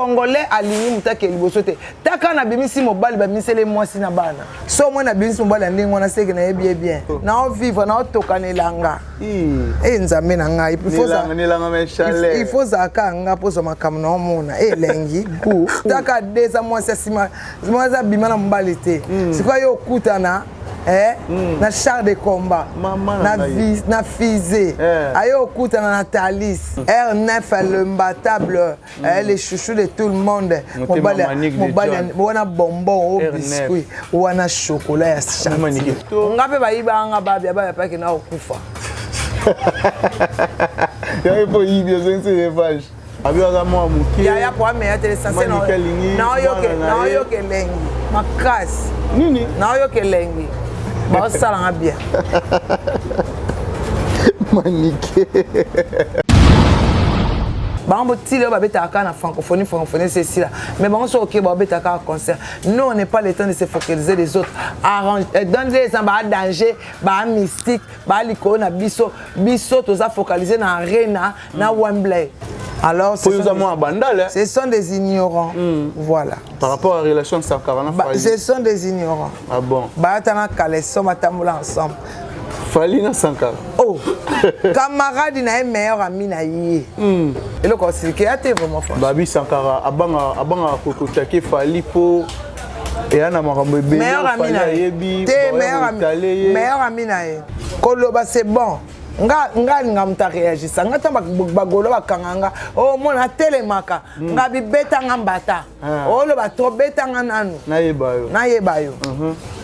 Congolais alingi moto ake liboso te. Taka nabimisi mobali, babimiseli mwasi na bana. So moi nabimisi mobali ya ndenge wana, seke nayebi ye bien. Oh. Naovivre, naotoka na elanga. E Nzambe na ngai, il faut ozalaka nga mpo ozwa makambo na omona elengi gu. Taka deza mwasi ya nsima, mwasi abima na mobali te. Sikoyo yo okutana na char de combat, na fusée, aye okutana na Thalys R9, l'imbattable, les chouchous de tout le monde. Mobali wana bonbon o biscuit wana chocolat ya chantilly. Nga mpe bayibanga babia babia paki na okufa. Yango mpo oyibi, ozongisi revanche. Abi aza mwa moke. Yaya po ameya te, l'essentiel naoyoka elengi makasi. Nini? Naoyoka elengi, baosalanga bien. Manike. Bango botili oyo babetaka kaka na francophonie. Francophonie c'est esila, mais bango soki oke babetaka kaka concert. Nous, on n'est pas le temps de se focaliser des autres. Arrange donne les gens ba danger, ba mystique, ba likolo na biso. Biso toza focaliser na arena na Wembley. Alors ce sont, des, ce sont des ignorants. Voilà. Par rapport à la relation de Sankara na Fally. Ce sont des ignorants. Ah bon? Baata na caleçon, batambola ensemble. Fally na Sankara. Oh, camarade na ye, meilleur ami na ye. Eloko osilike ya te, vraiment franchement. Babi Sankara abanga abanga kokotake Fally po eya na makambo ebele. Meilleur ami na ye te, meilleur ami na ye koloba c'est bon. Nga nga alinga moto aréagisa nga ntango bagolo bakanga nga, omona atelemaka nga bibetanga mbata. Oloba to betanga nanu. Nayeba yo. Nayeba yo.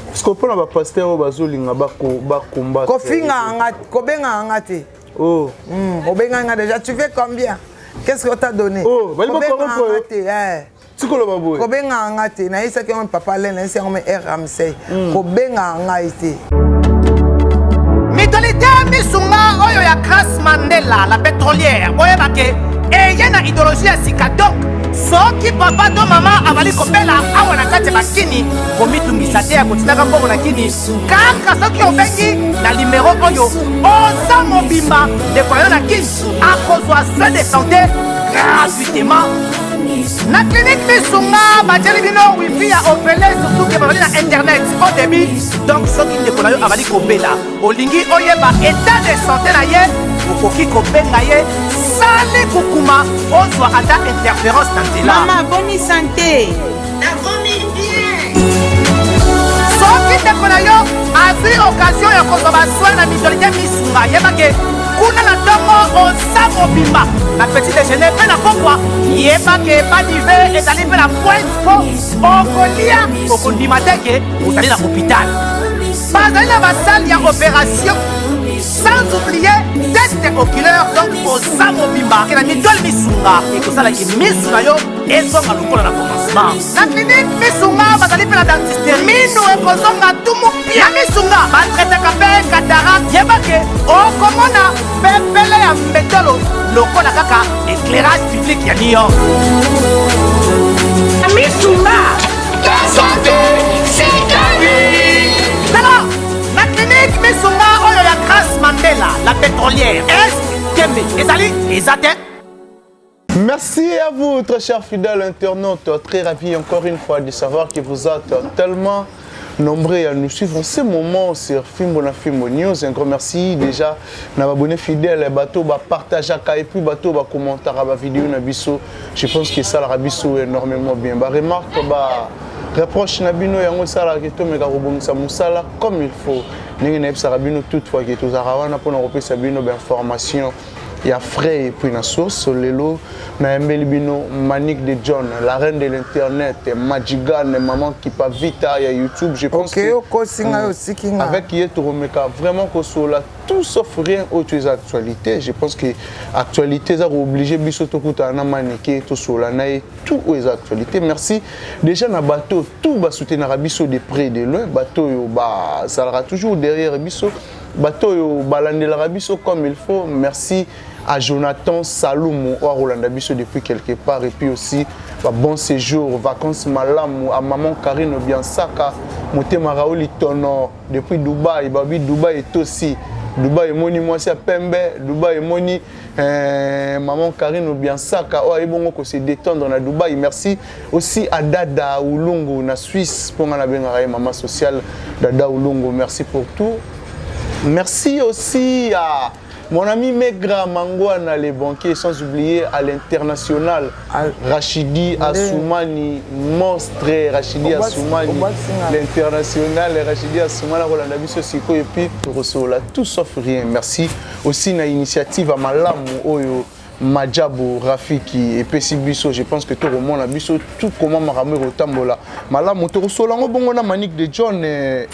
Parce que mpona bapasteur oyo bazolinga bakomba. Kofinga nga, kobengaka nga te. Oh. Obengaka nga déjà, tu fais combien, qu'est-ce que t'a donné? Oh, kobengaka nga te, eh. Tikoloba boye. Kobengaka nga te. Nayebisaki yango papa Len, nayebisi yango me R Ramsey, kobengaka ngai te. Mutualité Misunga oyo ya Grace Mandela la pétrolière, boyeba ke eye na idéologie ya sika. Donc soki papa to mama azali kobela awa na kati ya bakini, komitungisa te ya kotindaka mbongo na kini. Kaka soki obengi na nimero oyo, oza mobimba, ndeko na yo na kini akozwa soin de santé gratuitement. Na clinique Misunga batieli bino wifi ya ofele, surtout ke bazali na internet au débit. Donc soki ndeko na yo azali kobela, olingi oyeba état de santé na ye, okoki kobenga ye sali kukuma, ozwa ata interférence na nzela. Mama, boni santé? Nakomi bien. Soki ndeko na yo azwi occasion ya kozwa basoin na mutualité Misunga, yebake kuna na ntongo oza mobimba, na petit déjeuner mpe na pokwa, yebake badive ezali mpe na pointe mpo okolia, okondima te ke ozali na hôpital. Bazali na basale ya opération, sans oublier test oculaire. Donc oza mobimba ke na mutuelle Misunga, ekosalaki misu na yo ezonga lokola na commencement. Na clinique Misunga bazali mpe na dentiste, minu ekozonga tumu pia. Na Misunga batraitaka mpe cataracte. Yebake okomona pepele ya mbetolo lokola kaka éclairage public ya New York. Misunga, santé, c'est la vie. Tala na clinique Misunga oyo ya Grace Mandela la pétrolière, est tembe ezali eza te. Merci à vous, très chers fidèles internautes. Très ravi encore une fois de savoir que vous êtes tellement nombreux à nous suivre en ce moment sur Fimbo na Fimbo News. Un grand merci déjà na abonnés fidèles, bato ba partager et puis bato ba commenter ba vidéo na biso. Je pense que ça la biso énormément bien. Ba remarque, ba reproche na bino, yango sala ke tomeka kobongisa mosala comme il faut. Ndenge nayebisaka bino toutefois ke tozalaka wana mpona kopesa bino bainformation ya frais et puis na source. Lelo nayembeli bino Manique de John, la reine de l'internet, Majigan, maman Kipa Vita ya YouTube, je pense. Ok, okosi ngai, osiki nga. Avec ye tokomeka vraiment kosola tout sauf rien oyo to eza actualité. Je pense que actualité eza kooblige biso tokutana na Manike, tosola na ye tout oyo eza actualité. Merci déjà na bato tout basoutenaka biso de près, de loin, bato oyo bazalaka toujours derrière biso, bato oyo balandelaka biso comme il faut. Merci à Jonathan Salumu oyo akolanda biso depuis quelque part, et puis aussi ba bon séjour, vacances malamu à maman Karine Biansaka Motema Raouli Tono depuis Dubaï. Babi Dubaï etosi, Dubaï emoni mwasi ya pembe, Dubaï emoni. Maman Karine Obiansaka oyo aye bongo ko se détendre na Dubaï. Merci aussi à Dada Ulungu na Suisse mpo nga nabengaka ye mama sociale Dada Ulungu. Merci pour tout. Merci aussi à mon ami Megra Mangwana, les banquiers, sans oublier à l'international Rachidi Assoumani, monstre Rachidi Assoumani, l'international Rachidi Assoumani, Rolanda Biso Siko, et puis Rosola, tout sauf rien. Merci aussi na initiative à Malamu Oyo. Majabu Rafiki epesi biso, je pense que tokomona biso tout comment makambo ekotambola malamu. Tokosola yango bongo na Manique de John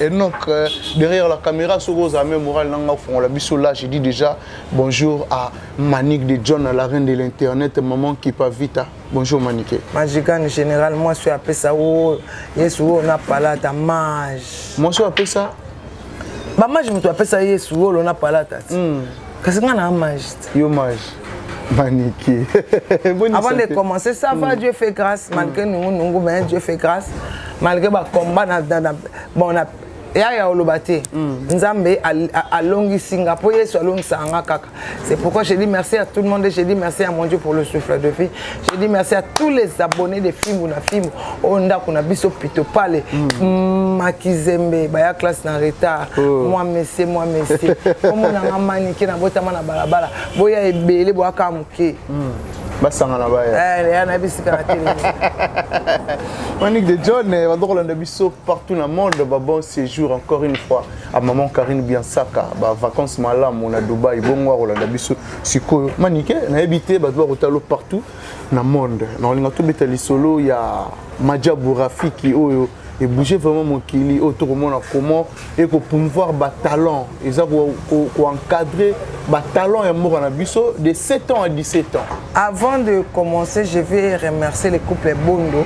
Enoch derrière la caméra. Soki ozala me moral nanga ofongola biso là, je dis déjà bonjour à Manique de John, la reine de l'internet, maman Kipa Vita. Bonjour Manique. Magican général, mwasi oyo apesa o Yesu oyo na palata, mage. Mwasi oyo apesa bamage, moto apesa Yesu oyo na palata ti. Kasi nga na mage te. Yo mage Manike. Avant de commencer, ça va, Dieu fait grâce, malgré nous, nous, mais Dieu fait grâce, malgré ba combat, na, bon, na, ya ya oloba te. Nzambe alongisi nga mpo Yesu alongisaka nga kaka. C'est pourquoi je dis merci à tout le monde et je dis merci à mon Dieu pour le souffle de vie. Je dis merci à tous les abonnés de Fimbu na Fimbu oyo ndako na biso pito pale. Makizembe baya classe na retard. Moi monsieur, moi monsieur, omonanga Manike na botama na balabala, boya ebele, boyaka moke. Basangana baya. Ya nayebi sika na telemi. Manique de John, bazokolanda biso partout na monde, ba bon séjour encore une fois à maman Karine Biansaka, ba vacances malamu na Dubaï, bongo akolanda biso sikoyo. Manike, nayebi te bato bakotalo partout na monde. Na olinga tobeta lisolo ya Majabu Rafiki oyo ebouge vraiment mokili oyo. Tokomona comment ekopromouvoir batalent, eza koencadrer batalent ya mboka na biso de 7 ans à 17 ans. Avant de commencer, je vais remercier le couple Bondo.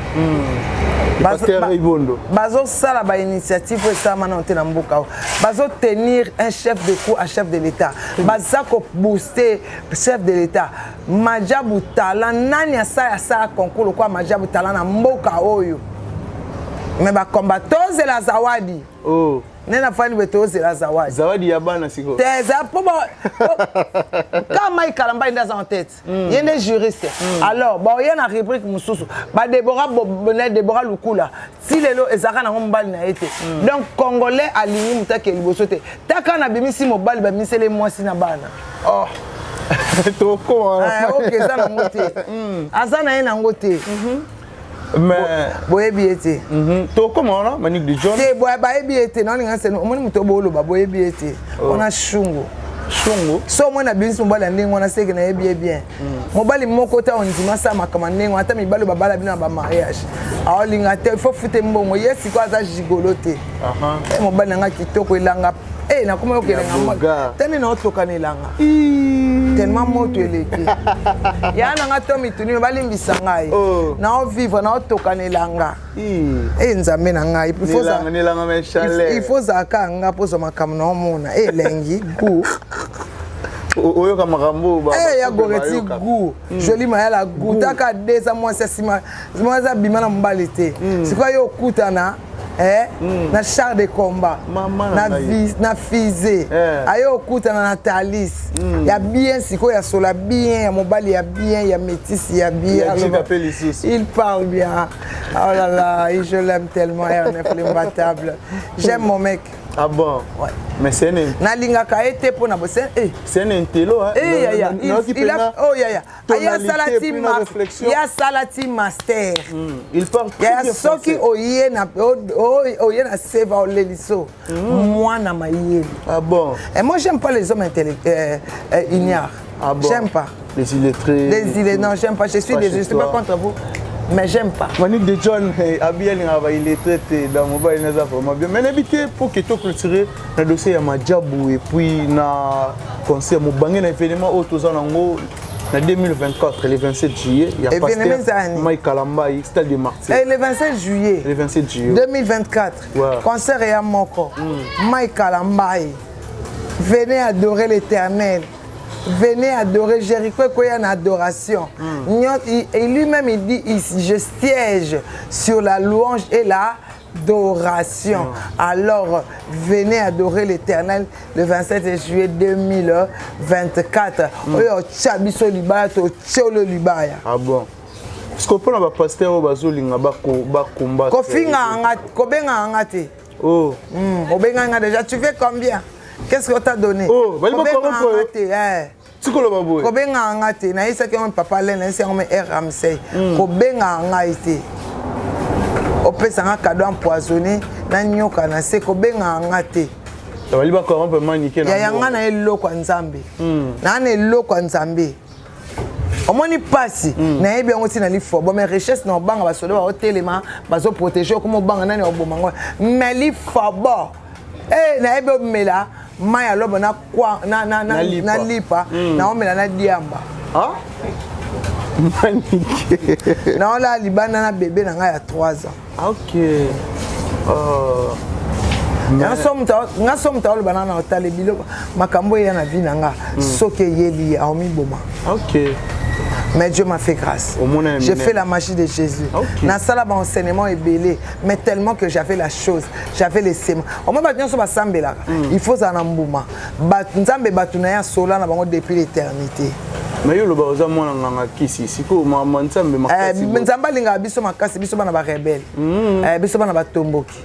Pasteur Ibondo. Bazosala bainitiative oyo esalama nano te na mboka oyo. Bazotenir un chef de coup à chef de l'État, baza kobooster chef de l'État. Majabu Talent, nani asala asala concours lokola Majabu Talent na mboka oyo? Me bakomba tozela zawadi. Oh. Nde nafandi boye, tozela zawadi. Zawadi ya bana sikoyo. Te, eza mpo ka Mai Kalamba nde aza en tête. Ye nde juriste. Alors baoya na rubrique mosusu, badebora na Debora Lukula ti lelo ezalaka nango mobali na ye te. Donc Congolais alingi moto ake liboso te. Taka na bimisi mobali, babimisele mwasi na bana. Oh. Tokoma. Ok, eza nango te, aza na ye nango te. Mais boyebi ye te. Tokoma wana, Manique de John. Te, bayebi ye te. Naoninga sene omoni moto booloba boyebi ye te wana shungu. Shungu. So omoni abimisi mobali ya ndenge wana, seke nayebi ye bien. Mobali moko te ondima asala makambo ya ndenge wana. Ata mibali oyo babala bino na bamariage, aolinga te, il faut fute mbongo. Ye sikoyo aza gigolo te. Mobali na nga kitoko, elanga e nakoma yoka elenga te nde naotoka na elanga tellement moto eleki ya nanga to mituni me balimbisa ngai. Naovivre, naotoka na elanga e Nzambe na ngai. Il faut ozalaka nga mpo ozwa makambo na omona elengi goût. Oyoka makambo. Ya Goreti goût, Joli Mayala goût, taka deza mwasi ya nsima, mwasi abima na mobali te. Sikoyo yo okutana na char de combat, na fusée, aye okutana na talis ya bien. Sikoyo ya sola bien, ya mobali ya bien, ya métisse ya bien. Il parle bien, oh là là, je l'aime tellement. R9 l'imbattable, j'aime mon mec. Ah bon? Ouais. Mais c'est un nalingaka ye te mpona C'est un intello, hein. Eh, yaya. Il a oh yaya. Ye asala ti master. Il parle très bien. Soki oye na oye na seva oleliso mwana mayele. Ah bon? Et moi, j'aime pas les hommes intellectuels ignares. Ah bon? J'aime pas. Les illettrés. Les illettrés, non, j'aime pas. Je suis désolé, je suis pas contre vous, mais j'aime pas. Manique de John, abi alingaka ba illettré te dans mobali naza vraiment bien. Mais nayebi te pour que toclôturer na dossier ya Majabu et puis na concert mobange na événement oyo toza nango na 2024, le 27 juillet, il y a pasteur Mike Kalambayi, stade de Martyrs. Et le 27 juillet. Le 27 juillet. 2024. Ouais. Concert ya moko. Mike Kalambayi. Venez adorer l'Éternel. Venez adorer Jéricho et en adoration. Et lui-même, il dit: je siège sur la louange et la d'adoration. Alors, venez adorer l'Éternel le 27 juillet 2024. Oyo otya biso libaya, totie olo libaya. Ah bon? Parce que mpona bapasteur oyo bazolinga bakomba. Kofinga nga, kobenga nga te. Oh. Obenga nga déjà, tu fais combien? Qu'est-ce qu'on t'a donné? Oh, bali Kobenga bakorompo nga yo. te, eh. Tikoloba boye. Kobenga nga te. Nayebisaki yango papa Alain, nayebisi yango me R Ramsey. Kobenga ngai te. Opesa nga cadeau empoisonné na nyoka na se, kobenga nga te. Bali bakorompe Manike na Ya yanga na eloko ya Nzambe. Na na eloko ya Nzambe. Omoni pasi, nayebi yango ntina lifobo, mais richesse na obanga basoda baotelema, bazoprotege, okoma obanga nani oboma ngo. Mais lifobo, eh, nayebi omela mai ya lobo na kwa na Na lipa. Na lipa, naomela na diamba. Ah, Manike. Naolala libanda na bebe na ngai ya 3 ans. Ah, ok. Oh. Nga so moto aoloba na otala biloko makambo eya na vie na nga, soki eyeli ye aomiboma. Mais Dieu m'a fait grâce. Omona ya J'ai minene. fait la magie de Jésus. Nasala baenseignement ebele, mais tellement que j'avais la chose, j'avais les semences. Omoi bato nyonso basambelaka, il faut ozala na mbuma. Nzambe bato na ye asola na bango depuis l'éternité. Mais yo oloba oza mwana nganga kisi, sikoyo mama Nzambe makasi boye. Nzambe alingaka biso makasi, biso bana barebele, biso bana batomboki.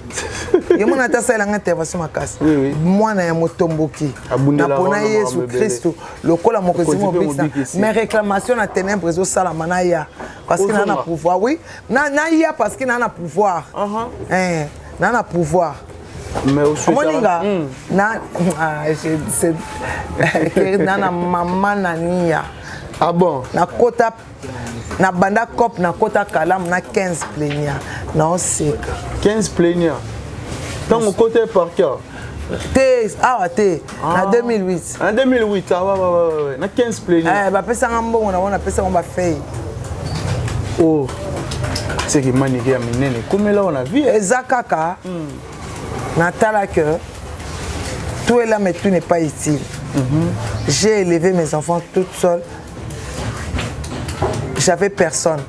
Ye mwana ata asalelanga intervention makasi. Mwana ya motomboki Abundela napona wana Yesu makambo ebele. Kristo lokola mokonzi Mokonzi mpe mobikisa. mobikisi. Mais réclamation na ténèbre ezosalama na ya parce que naa na Ozonga. pouvoir, oui, na ya parce que naa na pouvoir. Eh, naa na pouvoir. Mais osouhaitaka- Omoninga na ah, na na mama na nia. Ah bon? Nakota na banda cop, nakota kalamu na 15 plaignant, naoseka. 15 plaignant ntango okota par cœur? Te, awa te, na 2008. En 2008, ah, ouais. Na 15 plaignant. Eh, bapesanga mbongo na bango, napesanga bafei. Oh, c'est que Manike ya minene ekomela wana vie. Eza kaka natala que tout est là mais tout n'est pas utile. J'ai élevé mes enfants toute seule, j'avais personne.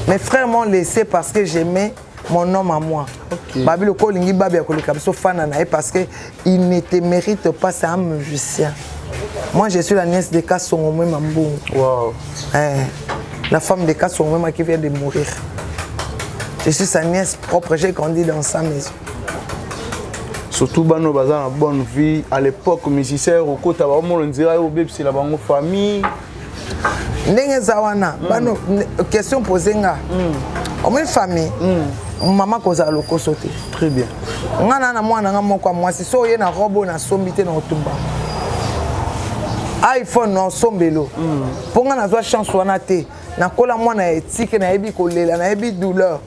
Mes frères m'ont laissé parce que j'aimais mon homme à moi. Babi loko olingi babi ya koleka biso fana na ye parce que il ne te mérite pas, c'est un musicien. Moi, je suis la nièce de Kasongo Mwema Mbungu. Eh, la femme de Kasongo Mwema qui vient de mourir, je suis sa nièce propre, j'ai grandi dans sa maison. Surtout bano baza na bonne vie à l'époque, musicien okota baomona nzela oyo obebisela bango famille. Ndenge eza wana, bano question pose nga, omoni famille, mama kozala lokoso te. Très bien. Nga na mwana nga moko ya mwasi, so oye na robe oyo nasombi te, na otumba iPhone na osombelo, mpo nga nazwa chance wana te. Nakola mwana ya etike, nayebi kolela, nayebi douleur,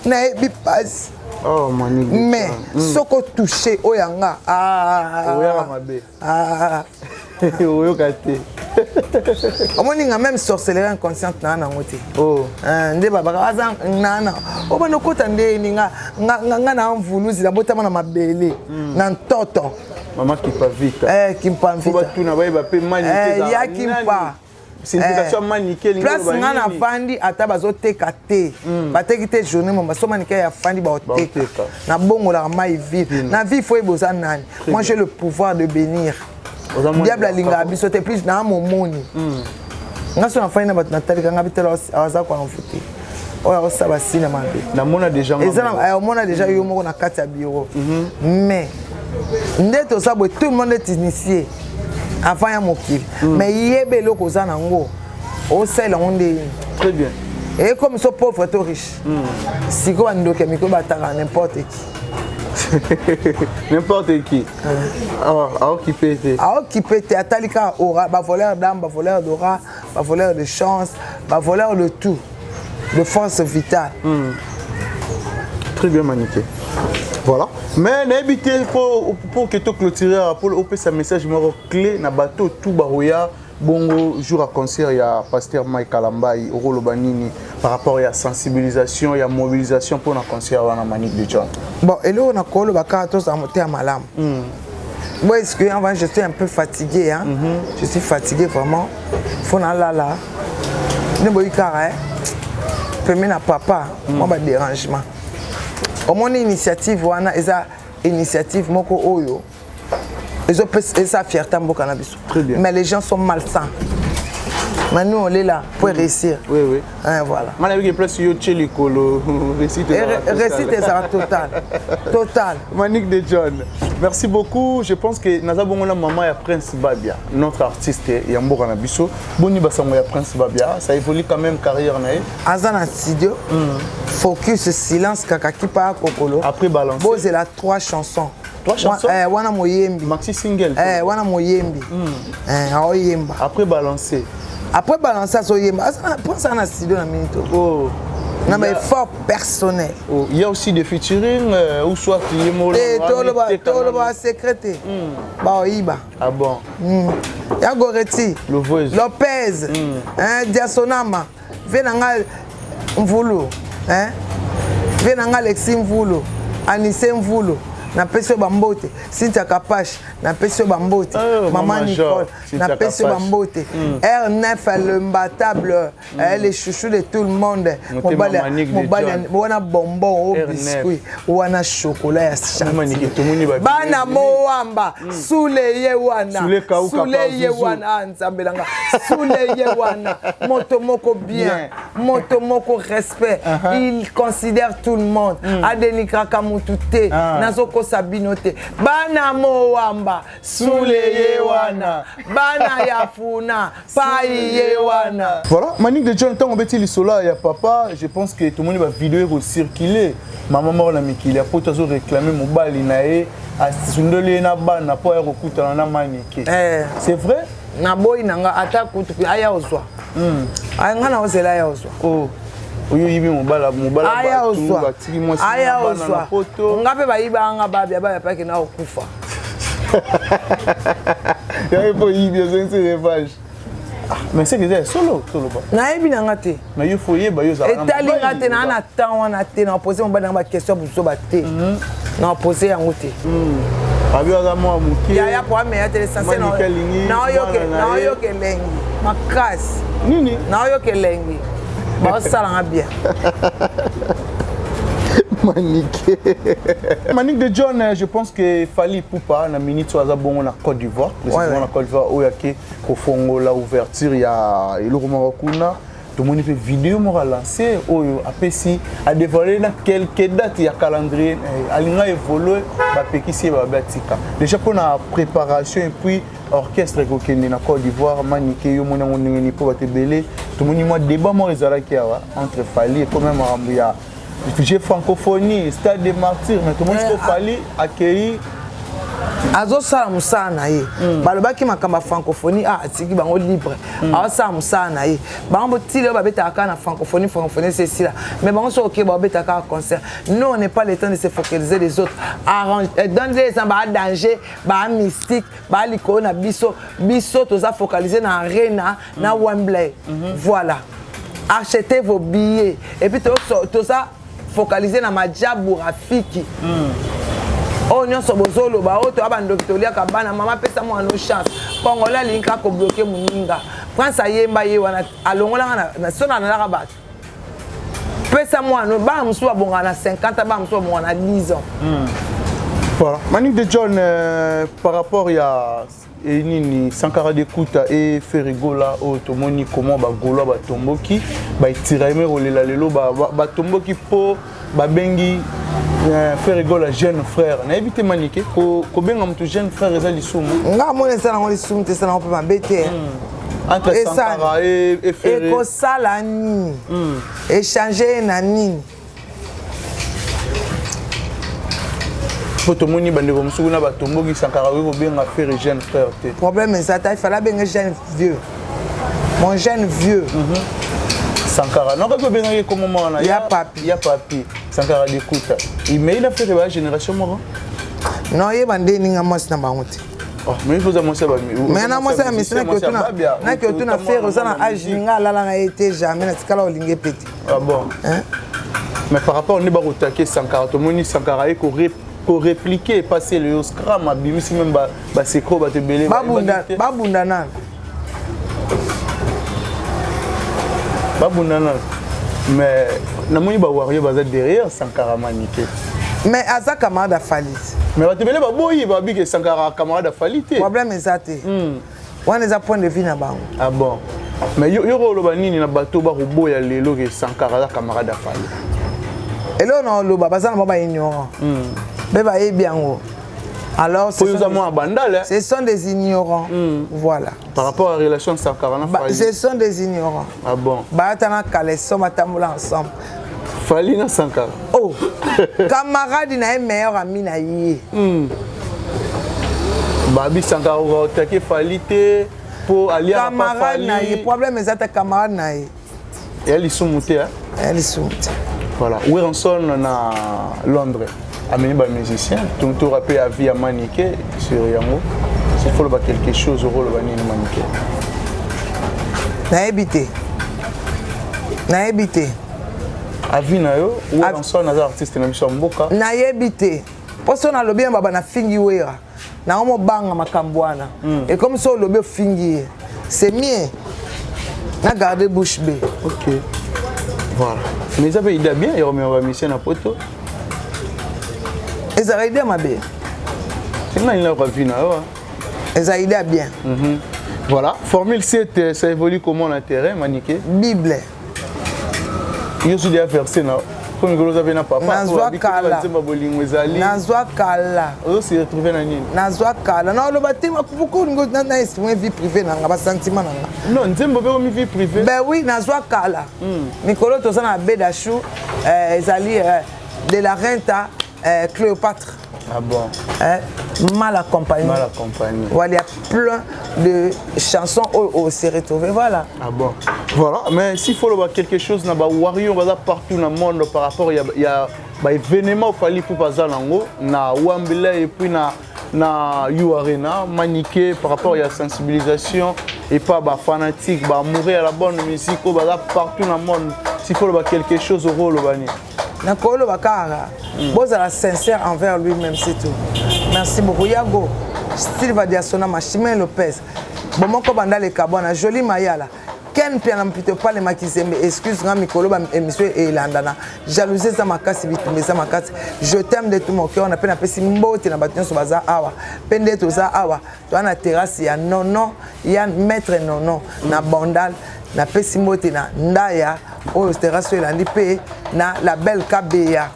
nayebi pasi. Oh, Manike. Mais soki otouche oyo ya nga, ah, Oyaka mabe. ah, Oyoka te. Omoni nga, même sorcellerie inconsciente naa nango te. Oh. Nde babaka aza nana obanda okota ndeni nga nga na mvuluzi, nabotama na mabele na ntoto. Mama Kipavita. Eh, Kimpamvita. Po batuna bayeba mpe Manike Eh, ezalaka ya Kimpa. nani? Signification ya Manike elingi Place koloba nga nini? nafandi, ata bazoteka te, bateki te journée moma, so Manike ya fandi, baoteka. Baoteka. Nabongolaka mai ville na vie. Faut yeba oza nani. Moi, j'ai le pouvoir de bénir. Oza mwana Diable ya alingaka kaka. biso te. Plus naa momoni nga, so nafandi na bato, natalika nga bitala, aza koenvoûter oyo aosala basina mabe. Namona déjà nga Eza moko. na omona déjà yo moko na kati ya bureau, mais nde toza boye, tout le monde est initié avant ya mokili, mais yeba eloko oza nango, osalela yango nde. Très bien. Et comme so pauvre to riche, sikoyo bandoki ya mikolo bataka n'importe qui. N'importe qui. Ah, aokipe te. Aokipe te, atali kaka aura. Bavoleur d'âme, bavoleur d'aura, bavoleur de chance, bavoleur de tout, de force vitale. Très bien, Manike. Voilà, mais nayebi te pour que toclôturer, pour opesa message moko clé na bato tout baroya bongo jour ya concert ya pasteur Mike Kalambai, okoloba nini par rapport ya sensibilisation, ya mobilisation mpona concert wana, Manique de John? Bon, eloko nakoloba kaka, tozala motema malamu. Bon, excusez, avant, je suis un peu fatigué, hein. Je suis fatigué vraiment, faut nalala nde boyi kaka, eh. Pemi na papa mwa badérangement. Omoni initiative wana eza initiative moko oyo ezopesa eza fierté mboka na biso. Mais les gens sont malsains. Mais nous on est là pour réussir. Oui, oui. Hein, voilà. Nga nayebi ke place yo tie likolo réussite réussite ezala totale. Totale. Manick de John, merci beaucoup. Je pense que naza bongo na maman ya Prince Babia, notre artiste ya mboka na biso. Boni basango ya Prince Babia, ça évolue quand même carrière na ye. Aza na studio. Focus silence kaka kipa kokolo. Après balance. Bozela trois chansons. Trois chansons? Eh, wana moyembi. Maxi single. Eh, wana moyembi. Eh, aoyemba. Après balancer. Après balancer azoyemba. Aza Prince aza na studio na minute. Oh. Na ba effort personnel. Oh, il y a aussi des featuring ou soit yemo Eh, toloba toloba secret te. Ba oyiba. Ah bon. Ya Goretti. Lopez. Hein, Diasonama. Ve na nga Mvulu. Hein? Ve na nga Alexis Mvulu. Anissé Mvulu. Napesi yo bambote. Cynthia Kapash, napesi yo bambote. Oh, Maman Nicole, napesi yo bambote. R9 l'imbattable, les chouchous de tout le monde. Mobali mobali wana bonbon au biscuit, wana chocolat ya chantilly. Bana Moamba, sule ye wana. Sule ye wana nzambe nanga. Sule ye wana. Moto moko bien, moto moko respect. Il considère tout le monde. Adenigraka mutu te, nazokosa bino te. Bana Moamba, sule ye wana. Bana ya funa, pai ye wana. Voilà, Manick de John, tant obeti lisola ya papa, je pense que tout le monde va vidéo circuler. Maman moko na mikili ya poto azo réclamer mobali na ye, asundoli ye na bana po ya kokutana na Manike. C'est vrai? Na boyi nanga ata kutu aya ozwa. Aya nga na ozela aya ozwa. Oh. Oyo yibi mobala mobala aya ozwa. Batiki mwasi aya na bana ozwa. na poto. Nga pe bayiba nga babia babia pa ke na okufa. Ya po yibi ozongisi revanche. Mais c'est que solo solo ba. Nayebi nanga te. Mais yo faut yeba yo za. Etali nga te na na temps wana te na poser mobali nanga ba question buzo ba te. Na poser yango te. Abi aza mwa moke. Ya ya po ameya te l'essentiel na na oyoke na oyoke elengi. Makasi. Nini? Na oyoke elengi. Ba osala nga bien. Manick. Manick de John, je pense que Fally Ipupa na minute aza bongo na Côte d'Ivoire, précisément na Côte d'Ivoire oyo ake kofongola ouverture ya eloko moko kuna. Tomoni mpe vidéo moko alancé oyo apesi adévoilé na quelques dates ya calendrier alinga évoluer bapekisi ye babe atika déjà mpona préparation et puis orchestre ekokende na Côte d'Ivoire. Manike yo moni yango ndenge nini mpo bato ebele tomoni mwa débat moko ezalaki awa entre Fally et quand même makambo ya jeu francophonie stade des martyrs, mais tomoni siko Fally accueilli azosala mosala na ye. Balobaki makambo ya francophonie, atiki bango libre, azosala mosala na ye. Bango botili oyo babetaka kaka na francophonie, francophonie c'est esila, mais bango soki oke babetaka kaka concert. Nous, on n'est pas le temps de se focaliser les autres. Arrange donne les gens ba danger, ba mystique, ba likolo na biso. Biso toza focaliser na arena na Wembley. Voilà, achetez vos billets et puis toza focaliser na Majabu Rafiki. Oyo nyonso bozoloba oyo toya bandoki toliaka bana mama pesa mwana chance. Congolais alingi kaka kobloquer moninga. Prince ayemba ye wana alongolanga na so na bato pesa mwana bana mosusu babongaka na 50, bana mosusu babongaka na 10 ans. Voilà. Manick de John, par rapport ya nini Sankara Dekuta et Ferre Gola oyo tomoni comment bagaulois batomboki batirame kolela lelo batomboki mpo babengi Ferre Gola jeune frère. Nayebi te Manike, kobenga moto jeune frère eza lisumu? Nga mona eza nango lisumu te, eza nango mpe mabe te. Entre Sankara et Ferre ekosala nini? Échange na nini? Po tomoni bandeko mosusu kuna batomboki Sankara oyo kobenga Ferre jeune frère te. Problème eza ta, il fallait abenga jeune vieux, mon jeune vieux. Sankara nakoki kobengaki ekoma wana ya papi. Ya papi Sankara Dekuta, mais ina Ferre baya génération moko. Non, yeba nde ninga mwasi na bango te. Mais oza mwasi ya mais na mwasi ya misi naki otuna Ferre oza na age ninga alala na ye te, jamais natikala olingi epe te. Ah bon? Mais par rapport nde bakotake Sankara, tomoni Sankara ye korépliquer epasi leyo scram abimisi même basecret bato ebele. Babunda nano. Babunda nano, mais namoni bawarrior baza derrière Sankara Manike. Mais aza camarade ya Fally. Mais bato ebele baboyi, babi ke Sankara camarade ya Fally te. Problème eza te. Wana eza point de vue na bango. Ah bon? Mais yo yo oloba nini na bato bakoboya lelo ke Sankara aza camarade ya Fally? Eloko na oloba, baza na bango baignorant mpe bayebi yango. Alors ce sont des, bandal, ce sont des ignorants. Voilà. Par rapport à la relation de Sankara na Fally. Ce sont des ignorants. Ah bon? Baata na caleçon, batambola ensemble. Fally na Sankara? Oh, camarade na ye, meilleur ami na ye. Babi Sankara otaki Fally te po aliaka. Camarade na ye, problème eza te, camarade na ye. Ya lisumu te. Ya lisumu te. Voilà, Werrason na Londres amemi bamusicien. Tour mpe avis ya Manike sur yango, s'il faut loba quelque chose, okoloba nini, Manike? Nayebi te, nayebi te. Avis na yo, Werrason aza artiste na biso ya mboka. Nayebi te, mpo so nalobi na baba nafingi Wera, nango mobanga makambo wana. Ekomi so olobi ofingi ye, c'est mieux na garder bouche bée. Ok, voilà. Mais eza mpe idée bien ya komema bamusicien na poto? Ezala idée mabe? Nani nayoka vie na yo? Eza idée bien. Voilà, Formule 7, ça évolue comment na terrain, Manike? Bible. Yo so deya verse na po mikolo oza mpe na papa. Nazwa kala. Nzemba bolingo ezali. Nazwa kala. Ozo retrouve na nini? Nazwa kala, naoloba te. Pourquoi olingo na exprime vie privée na nga, basentiment na nga? Non, nzembo mpe komi vie privée. Ben oui, nazwa kala. Mikolo toza na Bedachou, ezali de la Renta, Cléopâtre. Ah bon? Mal accompagné. Mal accompagné. Voilà, il y a plein de chansons où on s'est retrouvé. Voilà. Ah bon. Voilà, mais s'il faut voir quelque chose, na ba warrior baza partout dans le monde par rapport il y a ba événement Fally Ipupa baza nango na Wembley et puis na U Arena, Maniké, par rapport à la sensibilisation et pas ba fanatique ba mourir à la bonne musique baza partout dans le monde, s'il faut voir quelque chose au rôle bani. Nakoloba kaka, bozala sincère envers lui-même, c'est tout. Merci beaucoup. Yago Silva Diasona, Machimé Lopez, bomoko bandale kabwana, Joli Mayala, Ken Piana, mpito pale makizembe. Excuse nga, mikolo ba émission elandana, jalousie eza makasi, bitumba eza makasi. Je t'aime de tout mon cœur. Na mpe napesi mbote na bato nyonso baza awa mpe nde toza awa, toza na terrasse ya Nono, ya maître Nono na Bandal. Napesi mbote na ndaya oyo terrasse oyo elandi mpe na la belle Kabeya.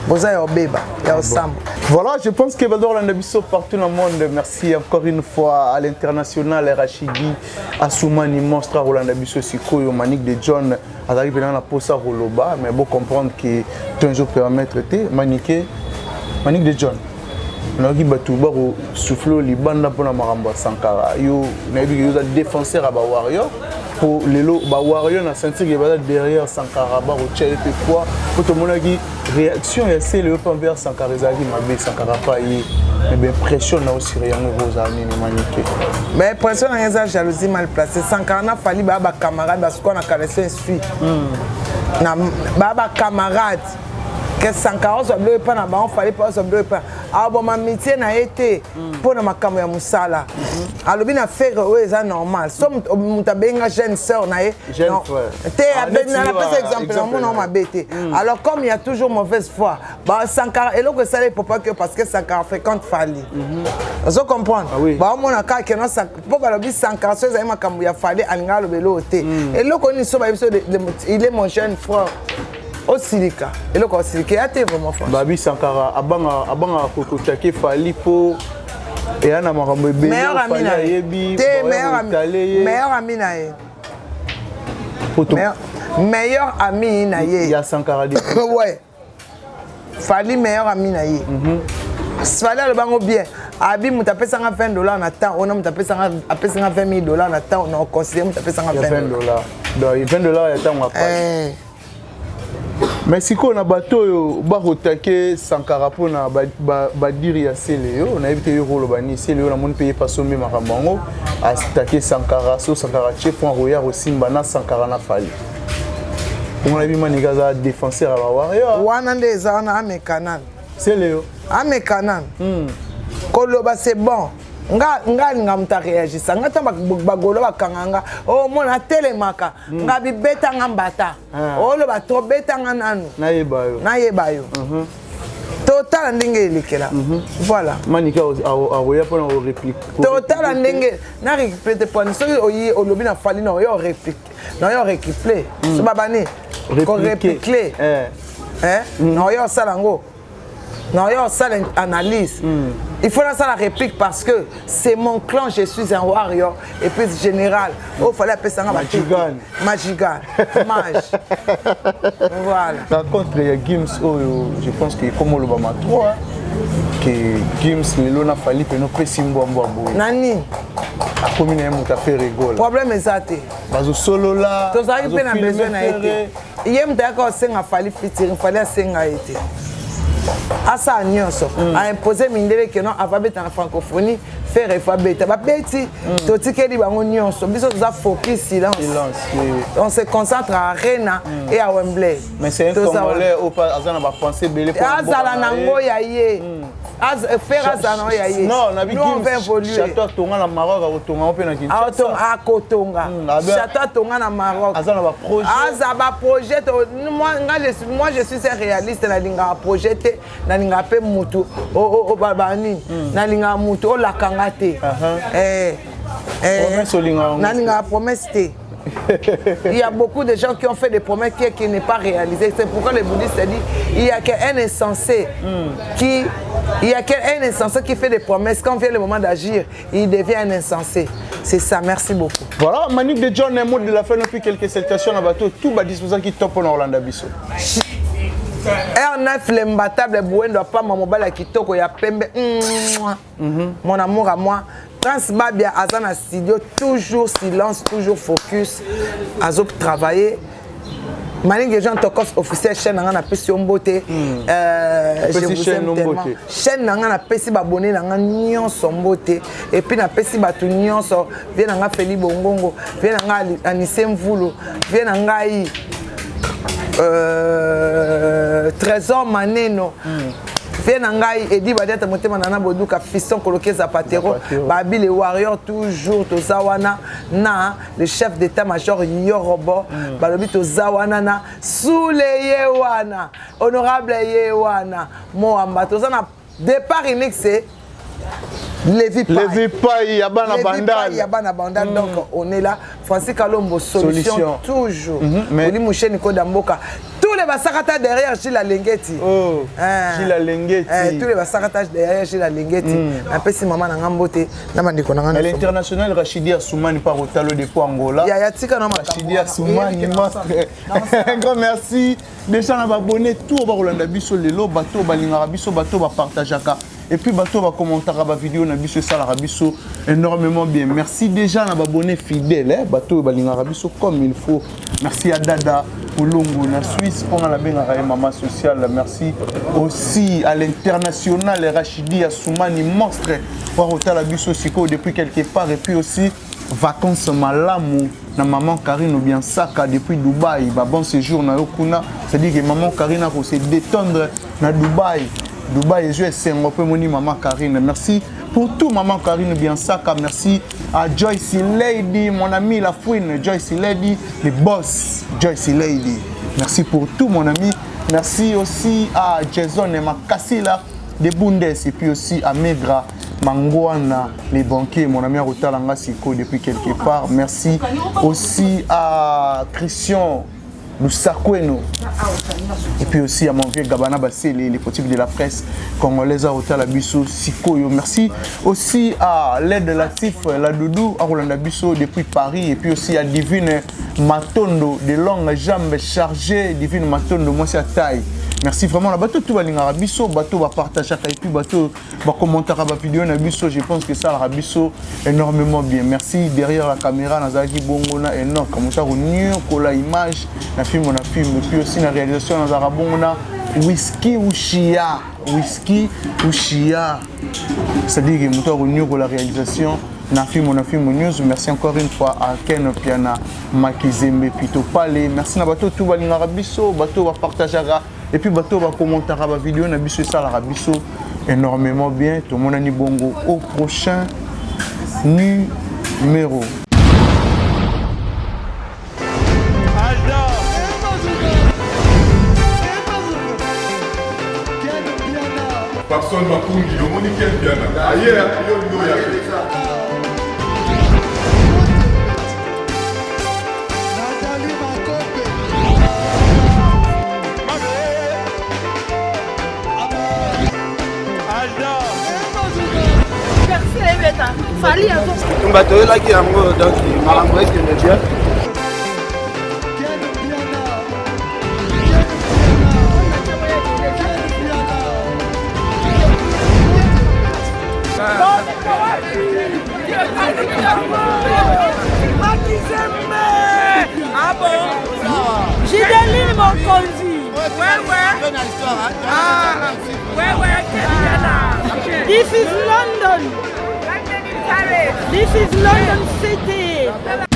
Boza ya obeba ya osambo. Voilà, je pense que bazolanda biso partout dans le monde. Merci encore une fois à l'international Rachidi Assoumani Monstre Rolanda biso sikoyo. Manique de John azali pena na posa koloba, mais bon, comprendre que toujours permettre te. Manique, Manique de John. Nayoki bato bakosouffle libanda mpona makambo ya Sankara. Yo nayebi ke yo oza défenseur ya bawarrior, po lelo bawarrior na sentir ke baza derrière Sankara, bakotia ye mpe poids, po tomonaki réaction ya Sele oyo mpe envers Sankara ezalaki mabe. Sankara pa ye, mais baimpression na osiri yango ekozala nini, Manike? Mais impression na nga eza jalousie mal placée. Sankara na Fally baya bacamarade, basuka na caleçon esui na baya bacamarade ke Sankara ozwa biloko epa na bango, Fally mpe ozwa biloko epa aboma mitie na ye te mpo na makambo ya mosala. Alobi na Ferre oyo eza normal, so moto abenga jeune sœur na ye te, napesa exemple, namona mabe te. Alors comme il y a toujours mauvaise foi, Sankara eloko esali popa ke parce que Sankara fréquente Fally, ozo comprendre, baomona kaka keno mpo balobi Sankara so ezali makambo ya Fally, alinga aloba eloko te. Eloko nini so bayebi so il est mon jeune frère, osilika, eloko osilika ya te vraiment. Babi Sankara abangaka kokotake Fally mpo eya na makambo ebele. Ayebi te, meilleur ami na ye, meilleur ami na ye. Ya Sankara? Ouais, Fally meilleur ami na ye. Fally alobango bien, abi moto apesanga 20 $ na temps ona, moto apesanga 20 000 $ na temps na oconsidère moto apesanga 20 $, donc 20 $ ya ntango apali. Mais sikoyo na bato oyo bakotake Sankara mpona badire ya Sele, yo nayebi te yo koloba nini. Sele oyo namoni mpe ye pasombi makambo yango, atake Sankara, so Sankara tie point roya kosimba na Sankara na Fally. Bongo nayebi Manika aza défenseur ya bawarrior. Wana nde eza wana, ameka nani. Sele yo. Ameka nani koloba, c'est bon. Nga nga alinga moto areagisa nga ntango bagolo bakanga nga omona oh, atelemaka hmm. nga bibeta nga mbata ah. oloba trop beta nga nanu nayeba yo nayeba yo mhm. Totala ndenge elekela mhm. Voilà. Manike akoya mpona koreplike. Totala ndenge na récupéré te poni soki oyi olobi na fali na oyo réplique na oyo récupéré hmm. So babani koreplique eh. Eh? Na oyo osala yango na oyo osala analyse mm. Il faut nasala réplique parce que c'est mon clan, je suis un warrior et puis général oyo oh, fallait apesanga bato magigan mage, voilà. Par contre ya Gims oyo, je pense que comme olobama trop ke Gims lelo na Fali pene opesi mbwambwa boye. Na nini? Akomi na ye moto afe rigola. Problème eza te. Bazosolola. Tozalaki mpe na besoin na ye te. Ye moto ayaka kosenga Fali featuring, Fali asenga ye te, asala nyonso mm. Aimpose mindele keno ava beta na francophonie, Ferre efa beta, babeti mm. Totikeli bango nyonso, biso toza focus, silence, silence oui. On se concentre à Arena mm. et à Wembley. Mais c'est un Congolais oyo aza na bapense ebele. Azala nango ya ye mm. Ferre azala nango ya ye. Non, na bi château atonga na Maroc, akotonga mpe na Kinshasa. Akotonga château atonga na Maroc. Aza na baprojet. Aza baprojet. Moi, nga, moi je suis un réaliste. Nalingaka projet te, nalingaka mpe mutu banini, nalingaka mutu olakanga te. Nalingaka promesse te. Il y a beaucoup de gens qui ont fait des promesses qui, qui n'est pas réalisées. C'est pourquoi le bouddhiste a dit, il y a qu'un insensé qui il y a qu'un insensé qui fait des promesses. Quand vient le moment d'agir, il devient un insensé. C'est ça, merci beaucoup. Voilà, Manick de John, un mot de la fin, puis quelques salutations à bateau, tout bas disposant qui top en Orlando Bisso. R9 l'imbattable Bouendo Pamba mobali ya kitoko ya pembe. Mon amour à moi. Prince Babia aza na studio, toujours silence, toujours focus, azo travailler. Malinge Jean Tokos officiel, chaîne nanga na pesi yo mbote. Je vous aime tellement. Chaîne nanga na pesi ba abonné nanga nyonso mbote et puis na pesi batu nyonso, vie nanga Feli Bongongo, vie nanga Anissé Mvulu, vie nanga Trésor Maneno. Vie na ngai Edi Badiata motema nana Boduka Fiston Koloke Zapatero babi les warriors toujours toza wana na le chef d'état-major Yorobo balobi toza wana na Sule ye wana honorable ye wana Moamba toza na départ unique, c'est Lévi Pai. Lévi Pai, ya bana Bandal. Ya bana Bandal. Donc on est là. Francis Kalombo, solution, solution. Toujours. Mais... Oli Moucheni Kodamboka. Tous les basakata derrière Gilles Alengeti. Oh, hein. Gilles Alengeti. Eh, tous les basakata derrière Gilles Alengeti. Napesi mama na ngambote na bandeko na ngana. L'international Rachidi Assoumani par Otalo depuis Angola. Ya ya tika na Rachidi Assoumani. Un grand merci. Déjà na abonné tout ba kolanda biso lelo, bato balingaka biso, bato ba partageaka. Et puis bato ba commentaka ba vidéo na biso, esalaka biso énormément bien. Merci déjà na abonné fidèle, hein, bato balingaka biso comme il faut. Merci à Dada Olongo na Suisse pour la bengaka ye maman sociale. Merci aussi à l'international Rachidi Assoumani monstre pour otala biso siko depuis quelque part et puis aussi vacances malamu na maman Karine Obiansaka depuis Dubaï. Ba bon séjour na yo kuna, c'est-à-dire que maman Karine a se détendre na Dubaï. Dubaï ezwi esengo mpe moni maman Karine. Merci pour tout, maman Karine Biansaka. Merci à Joyce Lady, mon ami La Fouine, Joyce Lady, le boss Joyce Lady. Merci pour tout, mon ami. Merci aussi à Jason et Makasila de Bundes et puis aussi à Megra Mangwana, les banquiers, mon ami Rotalanga Siko depuis quelque part. Merci aussi à Christian Lusakweno et puis aussi à mon vieux Gabana Bassele, les potifs de la presse congolaise à Rotala Biso Sikoyo. Merci aussi à l'aide Latif, la Doudou, à Rolanda Biso depuis Paris et puis aussi à Divine Matondo, de longues jambes chargées, Divine Matondo, moi c'est à taille. Merci vraiment. La bateau tout balingaka biso, bateau va partager et puis bateau va commenter ba vidéo na biso, je pense que ça la biso énormément bien. Merci derrière la caméra nazalaki bongo na Enoch, comme ça ko la image na film et puis aussi na réalisation nazalaka bongo na Whisky Ushia, Whisky Ushia. C'est-à-dire que moto ko la réalisation na film news. Merci encore une fois à Ken Piana Makizembe Pito Pale. Merci na bato tout balingaka biso, bato ba partageaka et puis bato ba commentaka ba vidéo na biso, esalaka biso énormément bien. Tomonani bongo au prochain. Numéro. Papson Makungi, omoni Ken Mpiana aye yo olingi oya te. Tumba toyelaki yango donc makambo ekende bien. Gideline Mokonzi. Ouais, ouais. Ah, ouais, ouais, This is London. This is London City.